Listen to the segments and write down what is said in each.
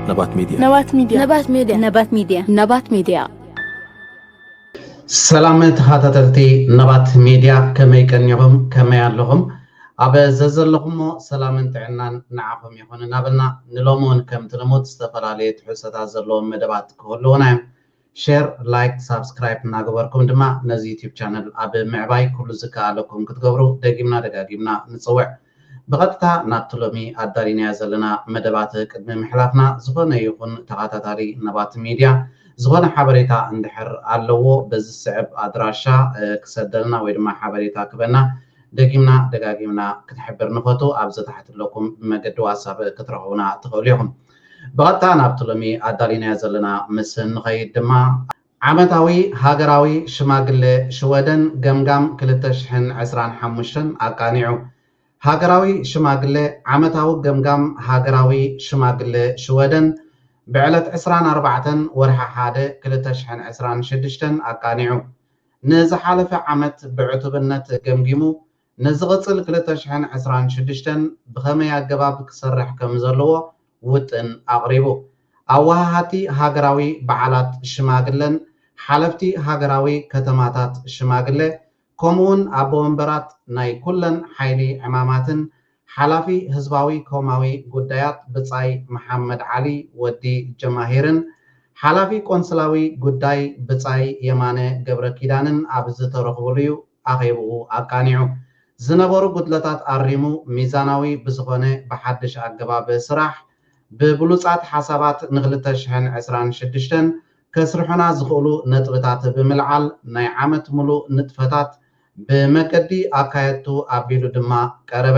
ነባት ሚድያ። ነባት ሚድያ። ነባት ሚድያ። ነባት ሚድያ። ነባት ሚድያ። ሰላም ተኸታተልቲ ነባት ሚድያ፣ ከመይ ቀኒኹም? ከመይ ኣለኹም? ኣብ ዘዘለኹሞ ሰላምን ጥዕናን ንዓኹም ይኹን እናበልና፣ ንሎሚ እውን ከምቲ ልሙድ ዝተፈላለየ ትሕዝቶታት ዘለዎም መደባት ክህልዉና እዮም። ሼር፣ ላይክ፣ ሳብስክራይብ እናገበርኩም ድማ ነዚ ዩቲዩብ ቻነል ኣብ ምዕባይ ኩሉ ዝከኣለኩም ክትገብሩ ደጊምና ደጋጊምና ንፅውዕ። ብቐጥታ ናብቲ ሎሚ ኣዳሊናዮ ዘለና መደባት ቅድሚ ምሕላፍና፣ ዝኾነ ይኹን ተኸታታሊ ነባት ሚድያ ዝኾነ ሓበሬታ እንድሕር ኣለዎ በዚ ዝስዕብ ኣድራሻ ክሰደልና ወይ ድማ ሓበሬታ ክበና ደጊምና ደጋጊምና ክትሕብር ንፈቱ። ኣብዚ ታሕቲ ኣለኩም ብመገዲ ዋትሳፕ ክትረኽቡና ትኽእሉ ኢኹም። ብቐጥታ ናብቲ ሎሚ ኣዳሊናዮ ዘለና ምስ ንኸይድ ድማ ዓመታዊ ሃገራዊ ሽማግሌ ሽወደን ገምጋም ክልተ ሽሕን ዕስራን ሓሙሽተን ኣቃኒዑ። ሃገራዊ ሽማግሌ ዓመታዊ ገምጋም ሃገራዊ ሽማግሌ ሽወደን ብዕለት ዕስራን ኣርባዕተን ወርሒ ሓደ ክልተ ሽሕን ዕስራን ሽዱሽተን ኣቃኒዑ። ንዝሓለፈ ዓመት ብዕቱብነት ገምጊሙ ንዝቕጽል ክልተ ሽሕን ዕስራን ሽዱሽተን ብኸመይ ኣገባብ ክሰርሕ ከም ዘለዎ ውጥን ኣቕሪቡ። ኣወሃሃድቲ ሃገራዊ በዓላት ሽማግለን ሓለፍቲ ሃገራዊ ከተማታት ሽማግለ ከምኡውን ኣቦ ወንበራት ናይ ኩለን ሓይሊ ዕማማትን ሓላፊ ህዝባዊ ኮማዊ ጉዳያት ብጻይ መሓመድ ዓሊ ወዲ ጀማሂርን ሓላፊ ቆንስላዊ ጉዳይ ብጻይ የማነ ገብረ ኪዳንን ኣብ ዝተረኽብሉ እዩ ኣኼብኡ ኣቃኒዑ። ዝነበሩ ጉድለታት ኣሪሙ ሚዛናዊ ብዝኾነ ብሓድሽ ኣገባብ ስራሕ ብብሉጻት ሓሳባት ንክልተ ሽሕን ዕስራን ሽዱሽተን ከስርሑና ዝኽእሉ ነጥብታት ብምልዓል ናይ ዓመት ሙሉእ ንጥፈታት ብመገዲ ኣካየድቱ ኣቢሉ ድማ ቀረበ።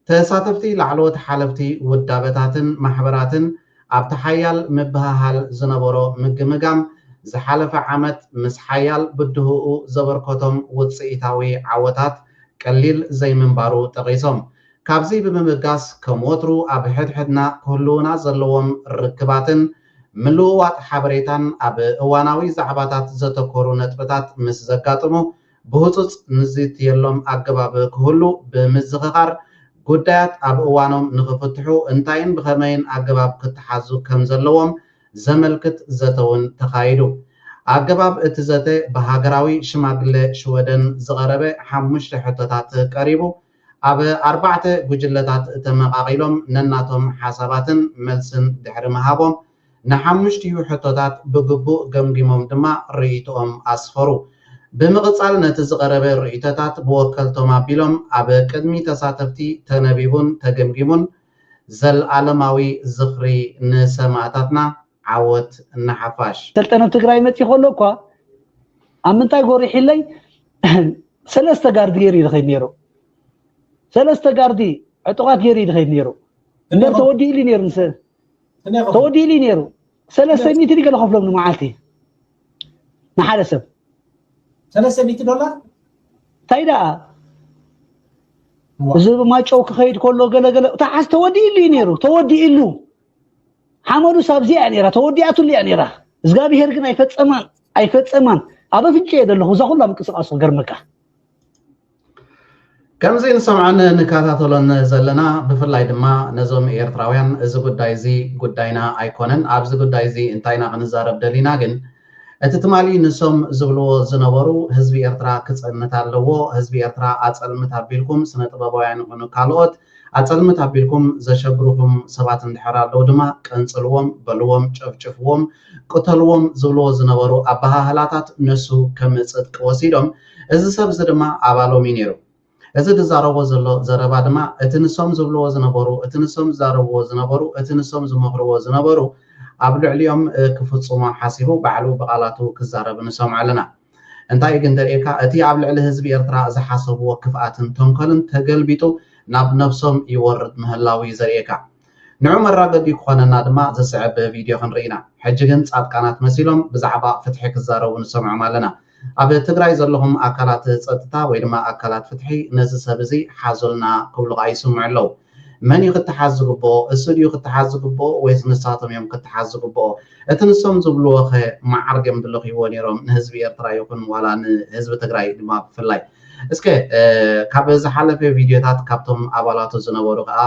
ተሳተፍቲ ላዕለዎት ሓለፍቲ ውዳበታትን ማሕበራትን ኣብቲ ሓያል ምብህሃል ዝነበሮ ምግምጋም ዝሓለፈ ዓመት ምስ ሓያል ብድሆኡ ዘበርከቶም ውፅኢታዊ ዓወታት ቀሊል ዘይምንባሩ ጠቒሶም። ካብዚ ብምብጋስ ከም ወትሩ ኣብ ሕድሕድና ክህልዉና ዘለዎም ርክባትን ምልውዋጥ ሓበሬታን ኣብ እዋናዊ ዛዕባታት ዘተኮሩ ነጥብታት ምስ ዘጋጥሙ ብህፁፅ ንዝትየሎም ኣገባብ ክህሉ ብምዝኽኻር ጉዳያት ኣብ እዋኖም ንኽፍትሑ እንታይን ብኸመይን ኣገባብ ክተሓዙ ከም ዘለዎም ዘመልክት ዘተ እውን ተኻይዱ። ኣገባብ እቲ ዘተ ብሃገራዊ ሽማግሌ ሽወደን ዝቐረበ ሓሙሽተ ሕቶታት ቀሪቡ ኣብ ኣርባዕተ ጉጅለታት ተመቓቒሎም ነናቶም ሓሳባትን መልስን ድሕሪ ምሃቦም ንሓሙሽቲኡ ሕቶታት ብግቡእ ገምጊሞም ድማ ርእይቶኦም ኣስፈሩ። ብምቕጻል ነቲ ዝቐረበ ርእይቶታት ብወከልቶም ኣቢሎም ኣብ ቅድሚ ተሳተፍቲ ተነቢቡን ተገምጊሙን ዘልኣለማዊ ዝኽሪ ንሰማእታትና ዓወት ንሓፋሽ። ሰልጠነ ኣብ ትግራይ መፂ ከሎ እኳ ኣብ ምንታይ ጎሪሒለይ ሰለስተ ጋርዲ ገይሩ ይኸይድ ነይሩ። ሰለስተ ጋርዲ ዕጡቓት ገይሩ ይኸይድ ነይሩ። እምበር ተወዲእሉ ነይሩ። ተወዲእሉ ነይሩ። ሰለስተ ሚእቲ ገለ ከፍሎም ንመዓልቲ ንሓደ ሰብ ሰለስተ ሚእቲ ዶላር። እንታይ ደኣ እዚ ማጨው ክኸይድ ከሎ ገለገለ ተሓዝ ተወዲእሉ እዩ ነይሩ። ተወዲእሉ ሓመዱ ሳብዚ እያ ነይራ። ተወዲኣትሉ እያ ነይራ። እግዚኣብሄር ግን ኣይፈጸማን ኣይፈጸማን። ኣብ ኣፍንጭ እየ ዘለኹ እዛ ኩላ ምንቅስቃሱ ክገርመካ። ከምዚ ንሰምዖን ንከታተሎን ዘለና ብፍላይ ድማ ነዞም ኤርትራውያን እዚ ጉዳይ እዚ ጉዳይና ኣይኮነን፣ ኣብዚ ጉዳይ እዚ እንታይና ክንዛረብ ደሊና ግን እቲ ትማሊ ንሶም ዝብልዎ ዝነበሩ ህዝቢ ኤርትራ ክጸንት ኣለዎ፣ ህዝቢ ኤርትራ ኣጸልምት ኣቢልኩም ስነ ጥበባውያን ይኹኑ ካልኦት ኣጸልምት ኣቢልኩም ዘሸግሩኹም ሰባት እንድሕር ኣለዉ ድማ ቀንጽልዎም፣ በልዎም፣ ጨፍጭፍዎም፣ ቅተልዎም ዝብልዎ ዝነበሩ ኣበሃህላታት ነሱ ከም ጽድቂ ወሲዶም እዚ ሰብ እዚ ድማ ኣባሎም እዩ ነይሩ። እዚ ዝዛረቦ ዘሎ ዘረባ ድማ እቲ ንሶም ዝብልዎ ዝነበሩ እቲ ንሶም ዝዛረብዎ ዝነበሩ እቲ ንሶም ዝመኽርዎ ዝነበሩ ኣብ ልዕሊኦም ክፍፅሞ ሓሲቡ ባዕሉ ብቓላቱ ክዛረብ ንሰምዖ ኣለና። እንታይ ግን ዘርእየካ እቲ ኣብ ልዕሊ ህዝቢ ኤርትራ ዝሓሰብዎ ክፍኣትን ተንኮልን ተገልቢጡ ናብ ነብሶም ይወርድ ምህላው እዩ ዘርእየካ። ንዑ መራገዲ ክኾነና ድማ ዝስዕብ ቪድዮ ክንርኢ ኢና። ሕጂ ግን ፃድቃናት መሲሎም ብዛዕባ ፍትሒ ክዛረቡ ንሰምዖም ኣለና። ኣብ ትግራይ ዘለኹም ኣካላት ፀጥታ ወይ ድማ ኣካላት ፍትሒ ነዚ ሰብ እዚ ሓዙልና ክብሉ ከዓ ይስምዑ ኣለዉ። መን እዩ ክተሓዝ ዝግብኦ? እሱ ድዩ ክተሓዝ ዝግብኦ ወይስ ንሳቶም እዮም ክተሓዝ ዝግብኦ? እቲ ንሶም ዝብልዎ ኸ መዓር ድዮም ዝለኽይዎ ነይሮም ንህዝቢ ኤርትራ ይኹን ዋላ ንህዝቢ ትግራይ ድማ ብፍላይ? እስከ ካብ ዝሓለፈ ቪድዮታት ካብቶም ኣባላቱ ዝነበሩ ከዓ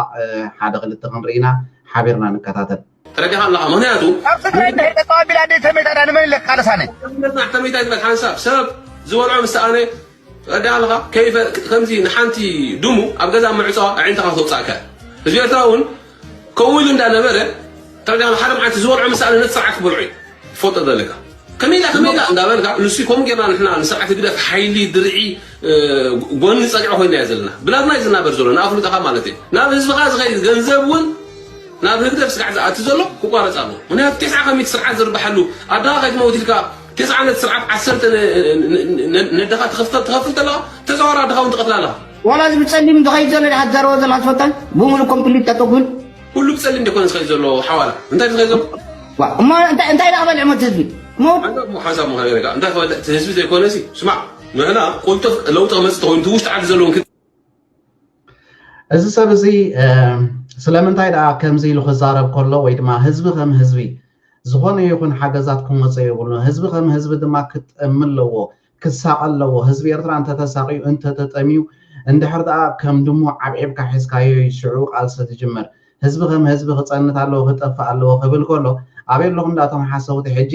ሓደ ክልተ ክንርኢና ሓቢርና ንከታተል። ተረዲኻ ኣለኻ። ምኽንያቱ ኣብ ትግራይ እንድሕር ተቃዋሚላ እንደ ተመይታ ዳ ንመን ኢለ ክቃለስ ኣነ? እምነትና ተመይታ ዝበል ሓንሳብ ሰብ ዝበልዖ ምስ ሰኣነ ተረዲኻ ኣለኻ። ከይፈ-፣ ከምዚ ንሓንቲ ድሙ ኣብ ገዛ ምዕጾ ኣዒንትኻ ተውጻእካ። ህዝቢ ኤርትራ እውን ከምኡ ኢሉ እንዳነበረ ተረዲኻ፣ ሓደ መዓልቲ ዝበልዖ ምስ ሰኣነ ነቲ ስርዓት ክበልዖ እዩ። ትፈልጦ ዘለካ። ከመይ ኢላ፣ ከመይ ኢላ እንዳበልካ፣ ንሱ ኮም ጌርና ንሕና ንስርዓት ህግደፍ ሓይሊ ድርዒ፣ እ፣ ጎኒ ጸግዒ ኮይና እያ ዘለና። ብናትና እዩ ዝናበር ዘሎ፣ ንኣፍልጦኻ ማለት እዩ። ናብ ህዝብኻ ዝኸይድ ገንዘብ እውን ናብ ህግደፍ ስጋዕ ዝኣቱ ዘሎ ክቋረጽ ኣለዎ። ምክንያቱ ተስዓ ከሚት ስርዓት ዝርብሓሉ፣ ኣደኻ ከይትመውት ኢልካ ተስዓ ነቲ ስርዓት ዓሰርተ ነ-፣ ነ-፣ ነ-፣ ነደኻ ትኸፍተ-፣ ትኸፍል ተለኻ፣ ተዘዋዋሪ ኣደኻ እውን ትቐትላ ኣለኻ። ዋላ እዚ ብጸሊም ዝኸይድ ዘሎ ድሓ ትዛረቦ ዘለኻ ትፈልጣ? ብምሉእ ኮምፕሊት ጠጠው ክብል። ኩሉ ብጸሊም ደኮነ ዝኸይድ ዘሎ ሓዋላ። እንታይ ዝኸይድ ዘሎ? ዋ፣ እሞ እንታይ እንታይ ደኣ ክበልዕ ሞት ህዝቢ? ሞት ሓንሳብ እሞ ሓንሳብ ምዃን ገለ እንታይ ክበልዕ እቲ ህዝቢ ዘይኮነ ሲ። ስማዕ፣ ንሕና ቁልጡፍ ለውጢ ክመጽእ ተኾይኑ እቲ ውሽጢ ዓዲ ዘለውን ክን- እዚ ሰብ እዚ እ፣ ስለምንታይ ደኣ ከምዚ ኢሉ ክዛረብ ከሎ ወይ ድማ ህዝቢ ከም ህዝቢ ዝኾነ ይኹን ሓገዛት ክመጾ የብሉን። ህዝቢ ከም ህዝቢ ድማ ክጠሚ ኣለዎ፣ ክሳቐ ኣለዎ። ህዝቢ ኤርትራ እንተተሳቒዩ እንተተጠምዩ እንድሕር ደኣ ከም ድሙ ዓብዒብካ ሒዝካዮ እዩ ሽዑ ቃልሲ ዝጅምር። ህዝቢ ከም ህዝቢ ክጸንት ኣለዎ፣ ክጠፍእ ኣለዎ ክብል ከሎ ኣበይ ኣለኹም ደኣ እቶም ሓሰውቲ ሕጂ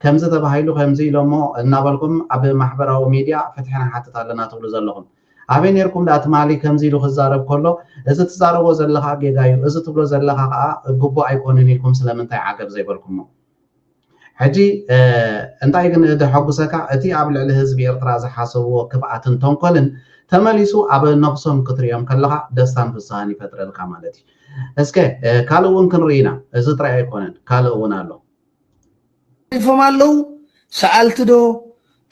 ከምዚ ተባሂሉ ከምዚ ኢሎሞ እናበልኩም ኣብ ማሕበራዊ ሚድያ ፍትሒ ንሓትት ኣለና ትብሉ ዘለኹም? ኣበይ ኔርኩም ደኣ ትማሊ ከምዚ ኢሉ ክዛረብ ከሎ፣ እዚ ትዛረቦ ዘለኻ ጌጋ እዩ፣ እዚ ትብሎ ዘለኻ ከኣ ግቡእ ኣይኮነን ኢልኩም ስለምንታይ ዓገብ ዘይበልኩሞ? ሕጂ እንታይ ግን ደሐጉሰካ፣ እቲ ኣብ ልዕሊ ህዝቢ ኤርትራ ዝሓሰብዎ ክፍኣትን ተንኮልን ተመሊሱ ኣብ ነብሶም ክትሪኦም ከለኻ ደስታን ፍስሃን ይፈጥረልካ ማለት እዩ። እስከ ካልእ እውን ክንርኢ ኢና። እዚ ጥራይ ኣይኮነን፣ ካልእ እውን ኣሎ። ተሪፎም ኣለዉ። ሰኣልቲ ዶ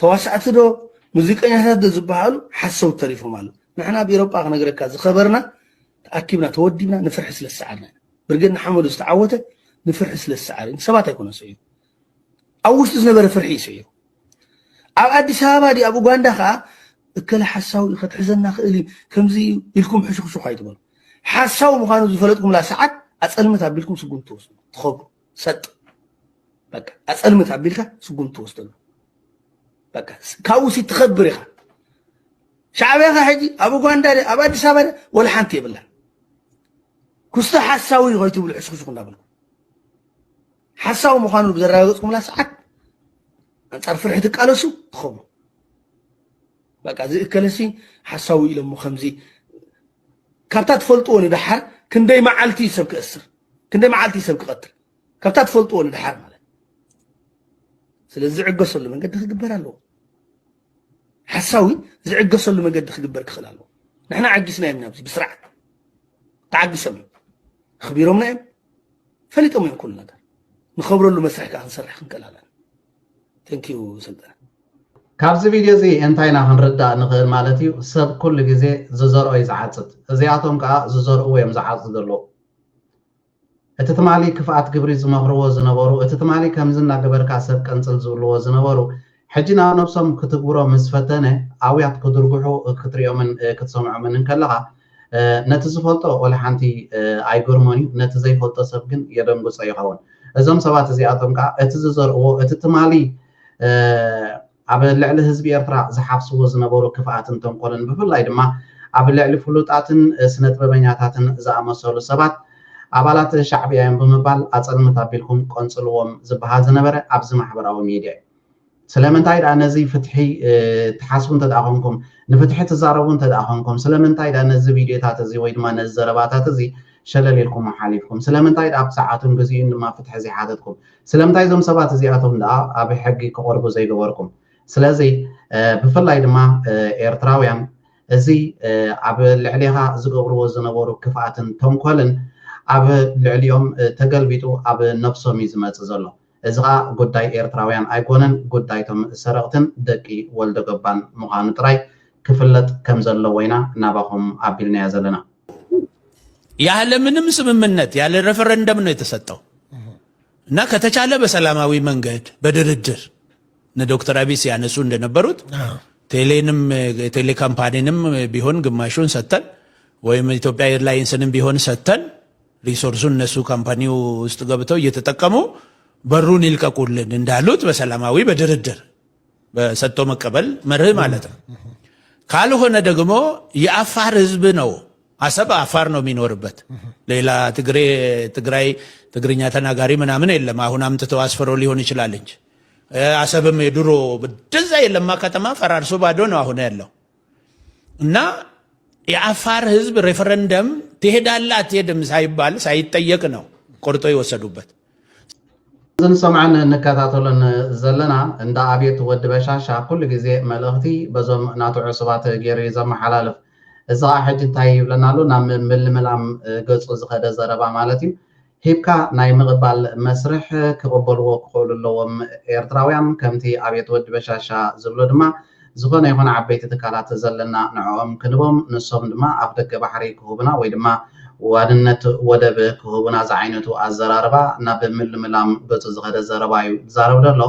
ተዋሳእቲ ዶ ሙዚቀኛታት ዶ ዝበሃሉ ሓሰውቲ ተሪፎም ኣለዉ። ንሕና ኣብ ኤሮጳ ክነግረካ ዝኸበርና ተኣኪብና ተወዲብና ንፍርሒ ስለ ዝሰዓርና ኢና። ብርጌድ ንሓመዱ ዝተዓወተ ንፍርሒ ስለ ዝሰዓረ እዩ። ንሰባት ኣይኮነን ስዒሩ። ኣብ ውሽጡ ዝነበረ ፍርሒ እዩ ስዒሩ። ኣብ ኣዲስ ኣበባ ድዩ ኣብ ኡጋንዳ ከዓ እከለ ሓሳዊ እዩ፣ ከትሕዘና ክእል እዩ፣ ከምዚ እዩ ኢልኩም ሕሹኽሹኽ ኣይትበሉ። ሓሳዊ ምዃኑ ዝፈለጥኩምላ ሰዓት ኣፀልምት ኣቢልኩም ስጉምቲ ትወስዱ ትኸብሩ። ሰጥ በቃ ኣፀልምት ኣቢልካ ስጉምቲ ትወስደሉ። በቃ ካብኡ ሲ ትኸብር ኢኻ። ሻዕብያ ኸ ሕጂ ኣብ ኡጋንዳ ድያ ኣብ ኣዲስ ኣበባ ድያ ወላ ሓንቲ የብላን። ክስቶ ሓሳዊ እዩ ከይትብሉ ሕሹኽሹኽ እናበልኩም ሓሳዊ ምዃኑ ብዘረጋገፅኩምላ ሰዓት ኣንፃር ፍርሒ ትቃለሱ ትኸብሩ። በቃ እዚ እከለሲ ሓሳዊ ኢሎሞ ከምዚ ካብታ ትፈልጥዎ ንደሓር ክንደይ መዓልቲ እዩ ሰብ ክእስር፣ ክንደይ መዓልቲ እዩ ሰብ ክቐትል ካብታ ትፈልጥዎ ንደሓር ማለት። ስለዚ ዝዕገሰሉ መንገዲ ክግበር ኣለዎ። ሓሳዊ ዝዕገሰሉ መንገዲ ክግበር ክኽእል ኣለዎ። ንሕና ዓጊስና እዮም ናብዚ ብስርዓት ተዓጊሶም እዮም ኣኽቢሮምና እዮም ፈሊጦም እዮም ኩሉ ነገር። ንኸብረሉ መስርሕ ከዓ ክንሰርሕ ክንክእል ኣለና። ተንኪዩ ሰልጠነ። ካብዚ ቪድዮ እዚ እንታይ ኢና ክንርዳእ ንኽእል ማለት እዩ? ሰብ ኩሉ ግዜ ዝዘርኦ እዩ ዝዓጽድ። እዚኣቶም ከዓ ዝዘርእዎ እዮም ዝዓጽዱ ዘለዉ። እቲ ትማሊ ክፍኣት ግብሪ ዝመኽርዎ ዝነበሩ፣ እቲ ትማሊ ከምዚ እናገበርካ ሰብ ቀንጽል ዝብልዎ ዝነበሩ፣ ሕጂ ናብ ነብሶም ክትግብሮ ምስ ፈተነ ኣውያት ክድርጉሑ ክትሪኦምን ክትሰምዖምን እንከለኻ ነቲ ዝፈልጦ ወላ ሓንቲ ኣይገርሞን እዩ፣ ነቲ ዘይፈልጦ ሰብ ግን የደንግጾ ይኸውን። እዞም ሰባት እዚኣቶም ከዓ እቲ ዝዘርእዎ እቲ ትማሊ ኣብ ልዕሊ ህዝቢ ኤርትራ ዝሓፍስዎ ዝነበሩ ክፍኣትን ተንኮልን ብፍላይ ድማ ኣብ ልዕሊ ፍሉጣትን ስነ ጥበበኛታትን ዝኣመሰሉ ሰባት ኣባላት ሻዕብያ እዮም ብምባል ኣጸልምት ኣቢልኩም ቆንጽልዎም ዝበሃል ዝነበረ ኣብዚ ማሕበራዊ ሚድያ እዩ። ስለምንታይ ደኣ ነዚ ፍትሒ ትሓስቡ እንተ ደኣ ኾንኩም፣ ንፍትሒ ትዛረቡ እንተ ደኣ ኾንኩም፣ ስለምንታይ ደኣ ነዚ ቪድዮታት እዚ ወይ ድማ ነዚ ዘረባታት እዚ ሸለል ኢልኩሞ ሓሊፍኩም? ስለምንታይ ደኣ ኣብ ሰዓቱን ግዜኡን ድማ ፍትሒ ዘይሓተትኩም? ስለምንታይ እዞም ሰባት እዚኣቶም ደኣ ኣብ ሕጊ ክቐርቡ ዘይገበርኩም? ስለዚ ብፍላይ ድማ ኤርትራውያን እዚ ኣብ ልዕሌኻ ዝገብርዎ ዝነበሩ ክፍኣትን ተንኮልን ኣብ ልዕሊኦም ተገልቢጡ ኣብ ነብሶም እዩ ዝመጽእ ዘሎ። እዚ ኸኣ ጉዳይ ኤርትራውያን ኣይኮነን፣ ጉዳይ እቶም ሰረቕትን ደቂ ወልደገባን ምዃኑ ጥራይ ክፍለጥ ከም ዘለዎ ኢና ናባኹም ኣቢልናዮ ዘለና። ያለ ምንም ስምምነት ያለ ሬፈረንደም ነው የተሰጠው እና ከተቻለ በሰላማዊ መንገድ በድርድር እነ ዶክተር አብይ ሲያነሱ እንደነበሩት ቴሌንም የቴሌ ካምፓኒንም ቢሆን ግማሹን ሰጥተን ወይም ኢትዮጵያ ኤርላይንስንም ቢሆን ሰጥተን resource ኡን እነሱ ካምፓኒው ውስጥ ገብተው እየተጠቀሙ በሩን ይልቀቁልን እንዳሉት በሰላማዊ በድርድር በሰጥቶ መቀበል መርህ ማለት ነው። ካልሆነ ደግሞ የአፋር ህዝብ ነው አሰብ አፋር ነው የሚኖርበት። ሌላ ትግሬ፣ ትግራይ፣ ትግርኛ ተናጋሪ ምናምን የለም። አሁን አምጥተው አስፍረው ሊሆን ይችላል እንጂ። እ፣ አሰብም የድሮ ብድዛ የለማ ከተማ ፈራርሶ ባዶ ነው አሁን ያለው። እና የአፋር ህዝብ ሬፈረንደም ትሄዳለህ አትሄድም ሳይባል ሳይጠየቅ ነው ቆርጦ የወሰዱበት። እዚ ንሰምዖን እንከታተሎን ዘለና እንዳ ኣብየት ወዲ በሻሻ ኩሉ ግዜ መልእኽቲ በዞም ናቱ ዕሱባት ገይሩ እዩ ዘመሓላልፍ። እዚ ኸዓ ሕጂ እንታይ ይብለና ኣሎ? ናብ ምልምላም ገጹ ዝኸደ ዘረባ ማለት እዩ። ሂብካ ናይ ምቕባል መስርሕ ክቕበልዎ ክኽእሉ ኣለዎም ኤርትራውያን፣ ከምቲ ኣብየት ወዲ በሻሻ ዝብሎ ድማ ዝኾነ ይኹን ዓበይቲ ትካላት ዘለና ንዕኦም ክንቦም፣ ንሶም ድማ ኣፍ ደገ ባሕሪ ክህቡና ወይ ድማ ዋንነት ወደብ ክህቡና ዝዓይነቱ ኣዘራርባ ናብ ምልምላም ገጹ ዝኸደ ዘረባ እዩ ዝዛረብ ዘሎ።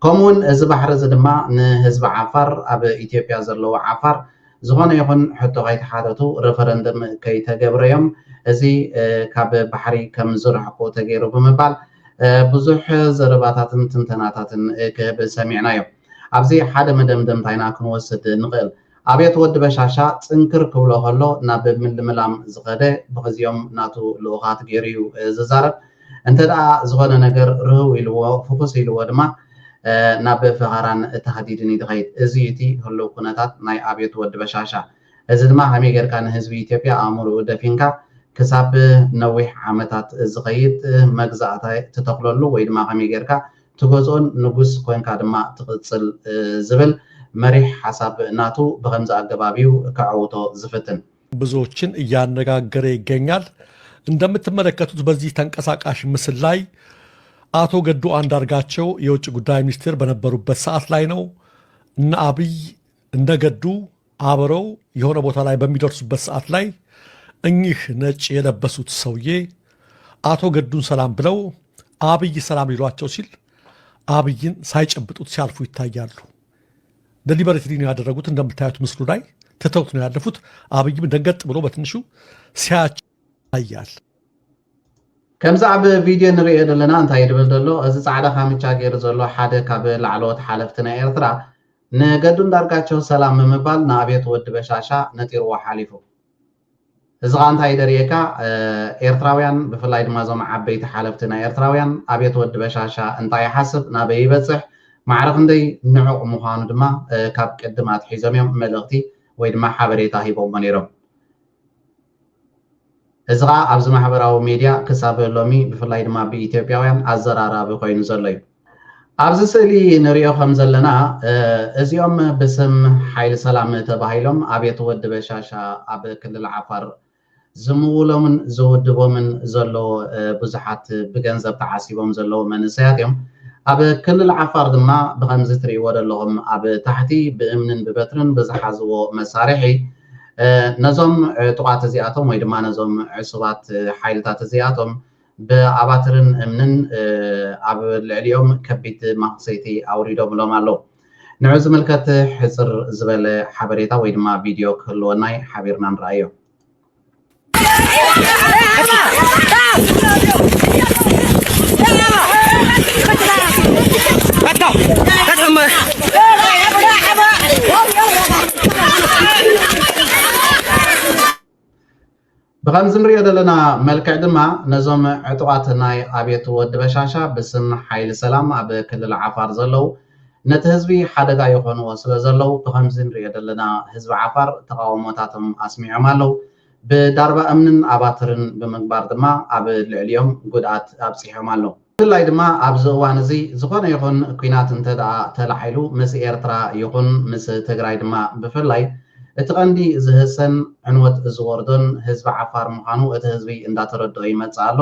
ከምኡውን እዚ ባሕሪ እዚ ድማ ንህዝቢ ዓፋር፣ ኣብ ኢትዮጵያ ዘለዉ ዓፋር ዝኾነ ይኹን ሕቶ ከይተሓተቱ ሬፈረንደም ከይተገብረዮም እዚ ካብ ባሕሪ ከም ዝርሕቁ ተገይሩ ብምባል ብዙሕ ዘረባታትን ትንተናታትን ክህብ ሰሚዕናዮ። ኣብዚ ሓደ መደምደምታ ኢና ክንወስድ ንኽእል። ኣብየት ወዲ በሻሻ ጽንክር ክብሎ ከሎ ናብ ምልምላም ዝኸደ ብኽዚኦም ናቱ ልኡኻት ገይሩ እዩ ዝዛረብ። እንተ ደኣ ዝኾነ ነገር ርህው ኢልዎ ፍኹስ ኢልዎ ድማ ናብ ፈኸራን ተሃዲድን እዩ ዝኸይድ። እዚ እዩ እቲ ህሉው ኩነታት ናይ ኣብየት ወዲ በሻሻ። እዚ ድማ ከመይ ጌርካ ንህዝቢ ኢትዮጵያ ኣእምርኡ ደፊንካ ክሳብ ነዊሕ ዓመታት ዝኸይድ መግዛእቲ ትተኽለሉ ወይ ድማ ከመይ ጌርካ ትገዝኦን ንጉስ ኮንካ ድማ ትቕጽል ዝብል መሪሕ ሓሳብ ናቱ ብኸምዚ ኣገባብ እዩ ከዐውቶ ዝፍትን። ብዙዎችን እያነጋገረ ይገኛል። እንደምትመለከቱት በዚህ ተንቀሳቃሽ ምስል ላይ አቶ ገዱ አንዳርጋቸው የውጭ ጉዳይ ሚኒስትር በነበሩበት ሰዓት ላይ ነው። እነ አብይ እነ ገዱ አብረው የሆነ ቦታ ላይ በሚደርሱበት ሰዓት ላይ እኚህ ነጭ የለበሱት ሰውዬ አቶ ገዱን ሰላም ብለው አብይ ሰላም ሊሏቸው ሲል አብይን ሳይጨብጡት ሲያልፉ ይታያሉ። ደሊበሬትሊ ነው ያደረጉት። እንደምታዩት ምስሉ ላይ ትተውት ነው ያለፉት። አብይም ደንገጥ ብሎ በትንሹ ሲያያቸው ይታያል። ከምዚ ኣብ ቪድዮ ንሪኦ ዘለና እንታይ ድብል ዘሎ እዚ ፃዕዳ ካምቻ ገይሩ ዘሎ ሓደ ካብ ላዕለዎት ሓለፍቲ ናይ ኤርትራ ንገዱ እንዳርጋቸው ሰላም ምባል ንኣብየት ወዲ በሻሻ ነጢርዎ ሓሊፉ። እዚ ኸዓ እንታይ ደርእየካ? ኤርትራውያን ብፍላይ ድማ እዞም ዓበይቲ ሓለፍቲ ናይ ኤርትራውያን ኣብየት ወዲ በሻሻ እንታይ ይሓስብ፣ ናበይ ይበፅሕ፣ ማዕረ ክንደይ ንዑቕ ምዃኑ ድማ ካብ ቅድም ኣትሒዞም እዮም መልእኽቲ ወይ ድማ ሓበሬታ ሂቦሞ ነይሮም። እዚ ኸዓ ኣብዚ ማሕበራዊ ሚድያ ክሳብ ሎሚ ብፍላይ ድማ ብኢትዮጵያውያን ኣዘራራቢ ኮይኑ ዘሎ እዩ። ኣብዚ ስእሊ ንሪኦ ከም ዘለና እዚኦም ብስም ሓይሊ ሰላም ተባሂሎም ኣብየት ወዲ በሻሻ ኣብ ክልል ዓፋር ዝምውሎምን ዝውድቦምን ዘሎ ብዙሓት ብገንዘብ ተዓሲቦም ዘለዉ መንእሰያት እዮም። ኣብ ክልል ዓፋር ድማ ብኸምዚ ትሪእዎ ዘለኹም ኣብ ታሕቲ ብእምንን ብበትርን ብዝሓዝዎ መሳርሒ ነዞም ዕጡቓት እዚኣቶም ወይ ድማ ነዞም ዕሱባት ሓይልታት እዚኣቶም ብኣባትርን እምንን ኣብ ልዕሊኦም ከቢድ ማኽሰይቲ ኣውሪዶምሎም ኣለዉ። ንዑ ዝምልከት ሕፅር ዝበለ ሓበሬታ ወይ ድማ ቪድዮ ክህልወናይ ሓቢርና ንረኣዮ። ብኸምዚ ንሪኦ ዘለና መልክዕ ድማ ነዞም ዕጡቓት ናይ ኣብየት ወዲ በሻሻ ብስም ሓይሊ ሰላም ኣብ ክልል ዓፋር ዘለዉ ነቲ ህዝቢ ሓደጋ ይኾንዎ ስለ ዘለዉ ብኸምዚ ንሪኦ ዘለና ህዝቢ ዓፋር ተቓውሞታቶም ኣስሚዖም ኣለዉ። ብዳርባ እምንን ኣባትርን ብምግባር ድማ ኣብ ልዕሊኦም ጉድኣት ኣብፂሖም ኣለዉ። ብፍላይ ድማ ኣብዚ እዋን እዚ ዝኾነ ይኹን ኲናት እንተ ደኣ ተላዒሉ ምስ ኤርትራ ይኹን ምስ ትግራይ ድማ ብፍላይ እቲ ቀንዲ ዝህሰን ዕንወት ዝወርዶን ህዝቢ ዓፋር ምዃኑ እቲ ህዝቢ እንዳተረድኦ ይመጽእ ኣሎ።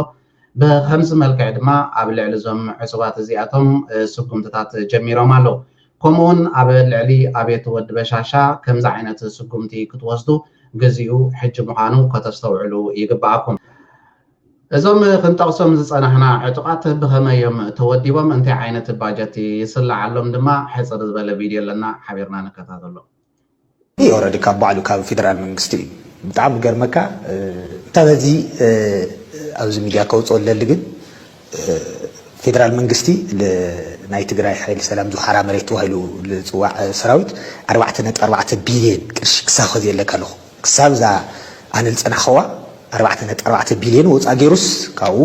ብኸምዚ መልክዕ ድማ ኣብ ልዕሊ እዞም ዕሱባት እዚኣቶም ስጉምትታት ጀሚሮም ኣለዉ። ከምኡውን ኣብ ልዕሊ ኣብየት ወዲ በሻሻ ከምዚ ዓይነት ስጉምቲ ክትወስዱ ግዚኡ ሕጂ ምዃኑ ከተስተውዕሉ ይግብኣኩም። እዞም ክንጠቕሶም ዝጸናሕና ዕጡቓት ብኸመይ እዮም ተወዲቦም፣ እንታይ ዓይነት ባጀት ይስልዓሎም ድማ ሕጽር ዝበለ ቪድዮ ኣለና፣ ሓቢርና ንከታተሎ። ይህ ኦረዲ ካብ ባዕሉ ካብ ፌደራል መንግስቲ እዩ። ብጣዕሚ ዝገርመካ እንታ በዚ ኣብዚ ሚድያ ከውፅኦ ለሊ ግን ፌደራል መንግስቲ ናይ ትግራይ ሓይሊ ሰላም ዝሓራ መሬት ተባሂሉ ዝፅዋዕ ሰራዊት ኣርባዕተ ነጥቢ ኣርባዕተ ቢልየን ቅርሺ ክሳብ ኸዚ የለካ ኣለኹ ክሳብ እዛ ኣነ ዝጸናኸዋ ኣርባዕተ ነጥቢ ኣርባዕተ ቢልዮን ወፃእ ገይሩስ ካብኡ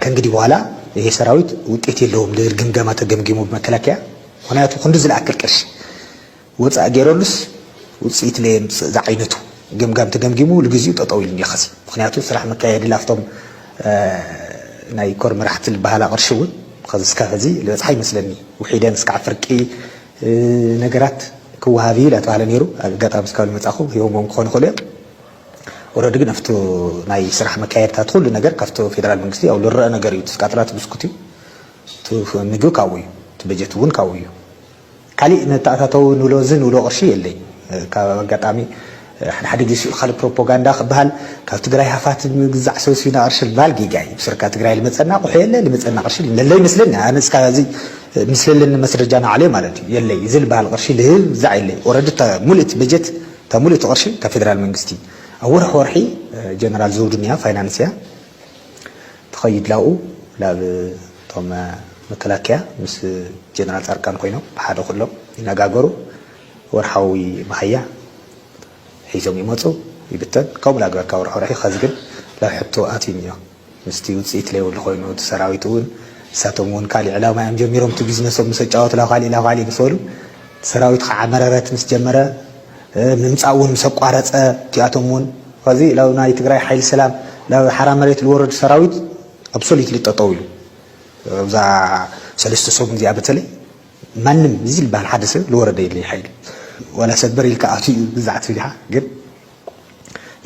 ከእንግዲህ በኋላ ይሄ ሰራዊት ውጤት የለውም ዝብል ግምገማ ተገምጊሙ ብመከላከያ። ምክንያቱ ክንዲ ዝለኣክል ቅርሺ ወፃእ ገይረሉስ ውፅኢት ለየምፅእ ዝዓይነቱ ግምጋም ተገምጊሙ ንግዚኡ ጠጠው ኢሉ እኒኦ። ኸዚ ምክንያቱ ስራሕ መካየዲ ላፍቶም ናይ ኮር መራሕቲ ዝበሃላ ቅርሺ እውን ኸዚ እስካብ ሕዚ ዝበፅሓ ይመስለኒ። ውሒደን እስካዕ ፍርቂ ነገራት ክወሃብ እዩ እናተባህለ ነይሩ። ኣብ ኣጋጣሚ እስካብ ዝመፃኹ ሂቦምዎም ክኾኑ ይኽእሉ እዮም። ኦረዲ ግን ኣብቲ ናይ ስራሕ መካየድታት ኩሉ ነገር ካብቲ ፌደራል መንግስቲ ያው ዝረአ ነገር እዩ። እቲ ቃጥላት ብስኩት እዩ፣ እቲ ምግቢ ካብኡ እዩ፣ እቲ በጀት እውን ካብኡ እዩ። ካሊእ ነተኣታተው ንብሎ እዚ ንብሎ ቅርሺ የለይ። ካብ ኣጋጣሚ ሓደ ሓደ ጊዜ ስኡ ካልእ ፕሮፓጋንዳ ክበሃል ካብ ትግራይ ሃፋት ምግዛዕ ሰብሲብና ቅርሺ ዝበሃል ጌጋ እዩ። ብስርካ ትግራይ ልመፀና ቁሑ የለ ልመፀና ቅርሺ ለለ ይመስለኒ። ኣነ እስካ እዚ ምስለለኒ መስረጃ ናዕለይ ማለት እዩ የለይ እዚ ዝበሃል ቅርሺ ልህብ ግዛዕ የለይ። ኦረዲ ሙሉእ እቲ በጀት እታ ሙሉእ እቲ ቅርሺ ካብ ፌደራል መንግስቲ ኣብ ወርሒ ወርሒ ጀነራል ዘውዱ እኒኣ ፋይናንስ እያ ትኸይድ ላብኡ ላብ እቶም መከላከያ ምስ ጀነራል ፃርቃን ኮይኖም ብሓደ ኩሎም ይነጋገሩ። ወርሓዊ መሃያ ሒዞም ይመፁ ይብተን ከምኡ ላግበርካ ወርሒ ወርሒ ኸዚ ግን ላብ ሕቶ ኣትዩ እኒኦ። ምስቲ ውፅኢት ለይብሉ ኮይኑ እቲ ሰራዊት እውን ንሳቶም እውን ካሊእ ዕላማ እዮም ጀሚሮም። እቲ ቢዝነሶም ምስ ኣጫወቱ ላብ ካሊእ ላብ ካሊእ ምስ በሉ እቲ ሰራዊት ከዓ መረረት ምስ ጀመረ ምምፃእ እውን ምስ ኣቋረፀ እቲኣቶም እውን ኸዚ ላብ ናይ ትግራይ ሓይሊ ሰላም ላብ ሓራ መሬት ዝወረዱ ሰራዊት ኣብሶሉትሊ ጠጠው ኢሉ ኣብዛ ሰለስተ ሰሙን እዚኣ በተለይ ማንም እዚ ዝበሃል ሓደ ሰብ ዝወረደ የለይ ሓይሊ ዋላ ሰበር ኢልካ ኣትዩ ግዛዕ ትብል ኢኻ ግን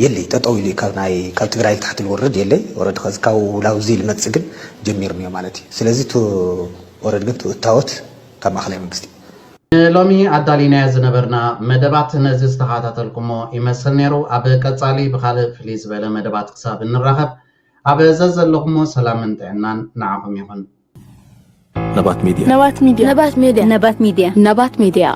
የለይ ጠጠው ኢሉ ካብ ናይ ካብ ትግራይ ታሕቲ ዝወርድ የለይ። ወረድ ከዚ ካብ ላውዚ ልመጽእ ግን ጀሚርንዮ ማለት እዩ። ስለዚ እቲ ወረድ ግን እቲ እታወት ካብ ማእኸላይ መንግስቲ ንሎሚ ኣዳሊናዮ ዝነበርና መደባት ነዚ ዝተኸታተልኩሞ ይመስል ነይሩ። ኣብ ቀጻሊ ብኻልእ ፍልይ ዝበለ መደባት ክሳብ እንራኸብ ኣብ ዘዘለኹሞ ሰላምን ጥዕናን ንዓኹም ይኹን። ነባት ሚድያ ነባት ሚድያ ነባት ሚድያ ነባት ሚድያ ነባት ሚድያ